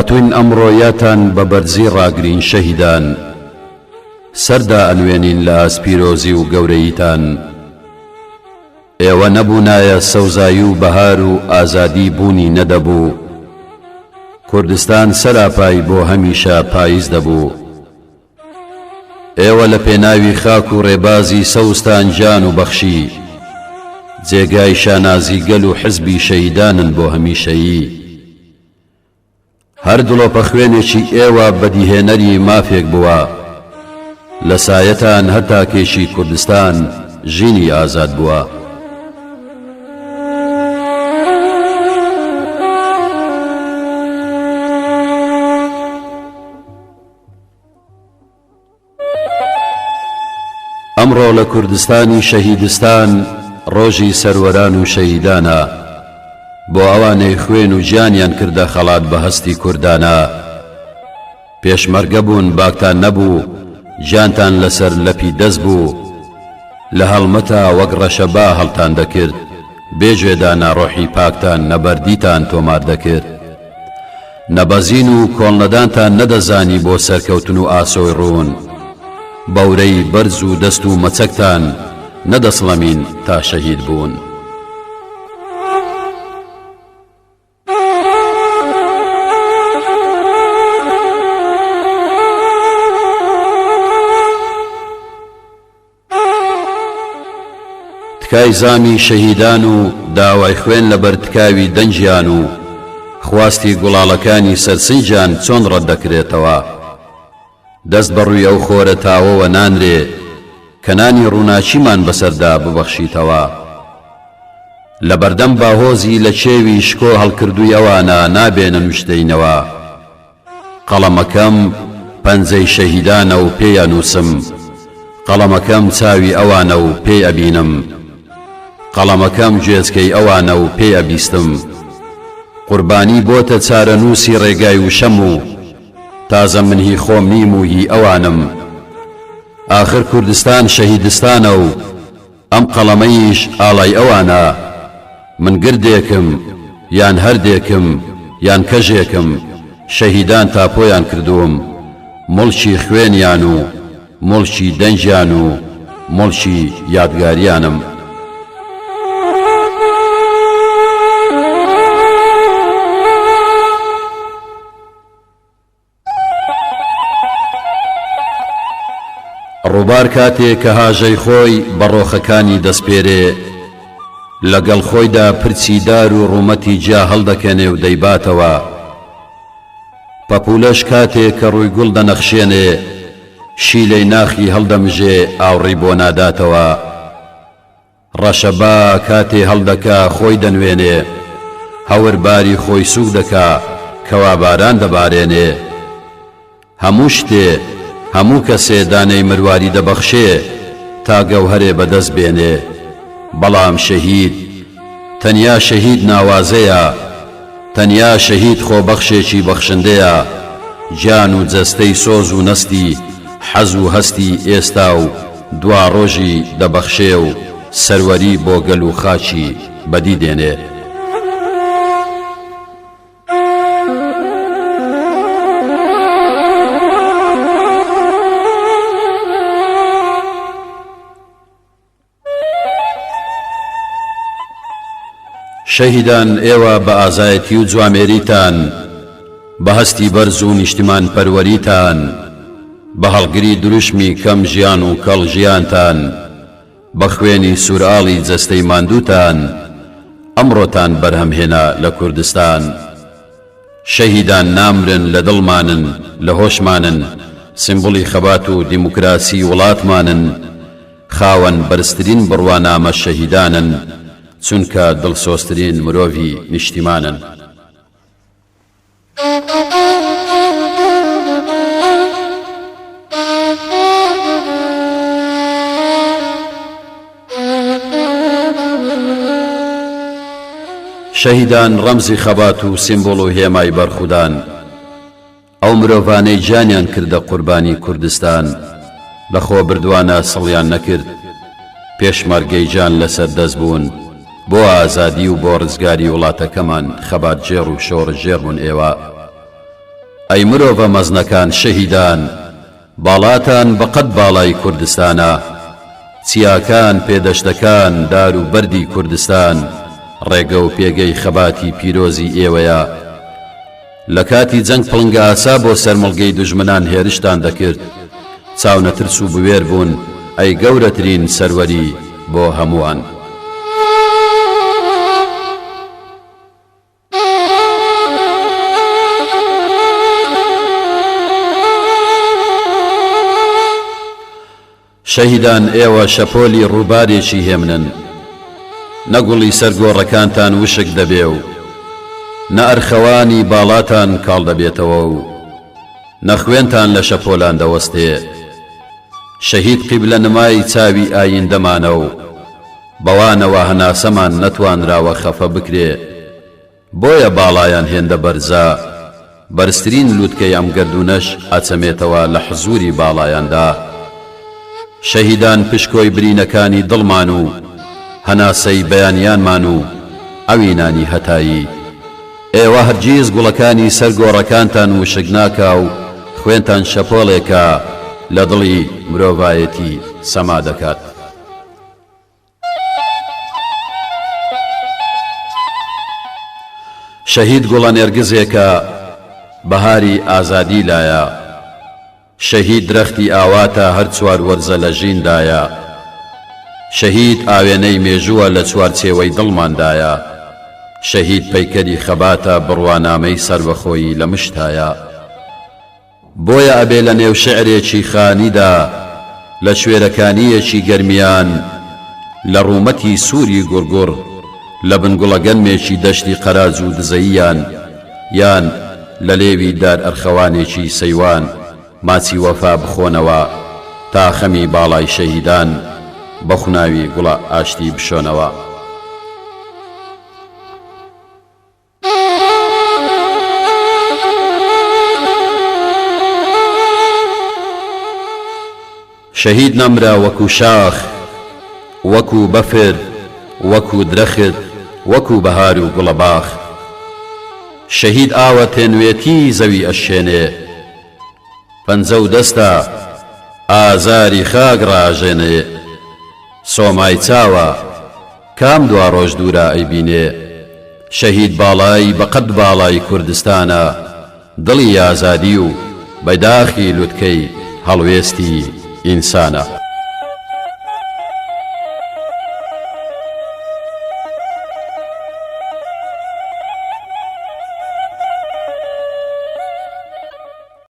هاتووین ئەمڕۆ یاتان بە بەرزی ڕاگرین شەهیدان، سەر دائەنوێنین لە ئاست پیرۆزی و گەورەییتان. ئێوە نەبوونایە سەوزایی و بەهار و ئازادی بوونی نەدەبوو، کوردستان سەراپای بۆ هەمیشە پایز دەبوو. ئێوە لە پێناوی خاک و ڕێبازی سەوزتان گیان و بەخشی، جێگای شانازی گەل و حزبی شەهیدانن بۆ هەمیشەیی. هەر دڵۆپە خوێنێکی ئێوە بەدیهێنەری مافێک بووە، لە سایەتان هەر تاکێکی کوردستان ژینی ئازاد بووە. ئەمڕۆ لە کوردستانی شەهیدستان ڕۆژی سەروەران و شەهیدانە، بۆ ئەوانەی خوێن و گیانیان کردە خەڵات بە هەستی کوردانە. پێشمەرگە بوون باکتان نەبوو، گیانتان لەسەر لەپی دەست بوو، لە هەڵمەتا وەک ڕەشەبا هەڵتان دەکرد، بێ گوێدانە ڕۆحی پاکتان نەبەردیتان تۆمار دەکرد. نەبەزین و کۆڵنەدانتان نەدەزانی بۆ سەرکەوتن و ئاسۆی ڕوون، بەورەی بەرز و دەست و مەچەکتان نەدەسڵەمین تا شەهید بوون. تکای زامی شەهیدان و داوای خوێن لەبەر تکاوی دەنگیان و خواستی گوڵاڵەکانی سەر سنگیان چۆن ڕەت دەکرێتەوە؟ دەست بە ڕووی ئەو خۆرە تاوەوە نانرێ کە نانی ڕووناکیمان بەسەردا ببەخشیتەوە. لە بەردەم باهۆزی لە کێوی شکۆ هەڵکردووی ئەوانە نابێ نەنووشتێینەوە. قەڵەمەکەم پەنجەی شەهیدانە و پێی ئەنووسم، قەڵەمەکەم چاوی ئەوانە و پێی ئەبینم، قەڵەمەکەم گوێچکەی ئەوانە و پێی ئەبیستم. قوربانی بۆتە چارەنووسی ڕێگای وشەم و تازە من هی خۆم نیم و هی ئەوانم. ئاخر کوردستان شەهیدستانە و ئەم قەڵەمەیش ئاڵای ئەوانە، من گردێکم، یان هەردێکم، یان کەژێکم، شەهیدان تاپۆیان کردووم، موڵکی خوێنیان و موڵکی دەنگیان و موڵکی یادگاریانم. ڕووبار کاتێ کە هاژەی خۆی بە ڕۆخەکانی دەسپێرێ، لە گەڵ خۆیدا پرچی دار و ڕوومەتی گیا هەڵدەکەنێ و دەیباتەوە. پەپوولەش کاتێ کە ڕووی گوڵ دەنەخشێنێ، شیلەی ناخی هەڵدەمژێ ئاوڕی بۆ ناداتەوە. ڕەشەبا کاتێ هەڵدەکا خۆی دەنوێنێ، هەور باری خۆی سووک دەکا کەوا باران دەبارێنێ. هەموو شتێ، هەموو کەسێ دانەی مرواری دەبەخشێ تا گەوهەرێ بە دەست بێنێ. بەڵام شەهید، تەنیا شەهید ناوازەیە. تەنیا شەهید خۆبەخشێکی بەخشندەیە، گیان و جەستەی سۆز و نەستی حەز و هەستی ئێستا و دواڕۆژی دەبەخشێ و سەروەری بۆ گەل و خاکی بەدی دێنێ. شەهیدان ئێوە بە ئازایەتی و جوامێریتان، بە هەستی بەرز و نیشتیمانپەروەریتان، بە هەڵگری دروشمی کەم ژیان و کەڵ ژیانتان، بە خوێنی سوورئاڵی جەستەی ماندووتان، ئەمڕۆتان بەرهەم هێنا لە کوردستان. شەهیدان نامرن لە دڵمانن، لە هۆشمانن، سیمبولی خەبات و دیموکراسی وڵاتمانن، خاوەن بەرزترین بڕوانامە شەهیدانن، چونکە دڵسۆزترین مرۆڤی نیشتیمانن. شەهیدان ڕەمزی خەبات و سیمبوڵ و هێمای بەرخودان. ئەو مرۆڤانەی گیانیان کردە قوربانی کوردستان، لە خۆبردوانە سڵیان نەکرد، پێشمەرگەی گیان لەسەر دەست بوون، بۆ ئازادی و بۆ ڕزگاری وڵاتەکەمان خەباتگێڕ و شۆڕشگێڕ بوون ئێوە. ئەی مرۆڤە مەزنەکان شەهیدان باڵاتان بە قەد باڵای کوردستانە چیاکان پێدەشتەکان دار و بەردی کوردستان ڕێگە و پێگەی خەباتی پیرۆزی ئێوەیە لە کاتی جەنگ پڵنگئاسا بۆ سەر مڵگەی دوژمنان هێرشتان دەکرد چاونەترس و بوێر بوون ئەی گەورەترین سەروەری بۆ هەمووان. شەهیدان ئێوە شەپۆلی ڕووبارێکی هێمنن، نە گوڵی سەر گۆڕەکانتان وشک دەبێ و نە ئەرخەوانی باڵاتان کاڵ دەبێتەوە و نە خوێنتان لە شەپۆلان دەوەستێ. شەهید قیبلە نمای چاوی ئاییندەمانە و بەوانەوە هەناسەمان نەتوانراوە خەفە بکرێ. بۆیە باڵایان هێندە بەرزە، بەرزترین لوتکەی ئەم گەردوونەش ئەچەمێتەوە لە حزووری باڵایاندا. شەهیدان پشکۆی برینەکانی دڵمان و هەناسەی بەیانیانمان و ئەوینانی هەتایی. ئێوە هەرگیز گوڵەکانی سەر گۆڕەکانتان وشک ناکا و خوێنتان شەپۆڵێکە لە دڵی مرۆڤایەتی سەما دەکات. شەهید گوڵە نێرگزێکە بەهاری ئازادی لایە شەهید درەختی ئاواتە هەر چوار وەرزە لە ژیندایە شەهید ئاوێنەی مێژووە لە چوارچێوەی دڵماندایە شەهید پەیکەری خەباتە بڕوانامەی سەربەخۆیی لە مشتایە. بۆیە ئەبێ لە نێو شیعرێکی خانیدا، لە شوێرەکانییەکی گەرمیان، لە ڕوومەتی سووری گوڕگوڕ، لە بن گوڵەگەنمێکی دەشتی قەراج و دزەییان، یان لە لێوی دار ئەرخەوانێکی سەیوان ماچی وەفا بخۆنەوە تا خەمی باڵای شەهیدان بە خوناوی گوڵە ئاشتی بشۆنەوە. شەهید نەمرە وەکو شاخ وەکو بەفر وەکو درەخت وەکو بەهار و گوڵەباخ شەهید ئاوە تێنوێتی زەوی ئەشێنێ پەنجە و دەستە ئازاری خاک ڕائەژێنێ سۆمای چاوە کام دواڕۆژ دوورە ئەیبینێ شەهید باڵای بە قەد باڵای کوردستانە دڵی ئازادی و بەداخی لوتکەی هەڵوێستی ئینسانە.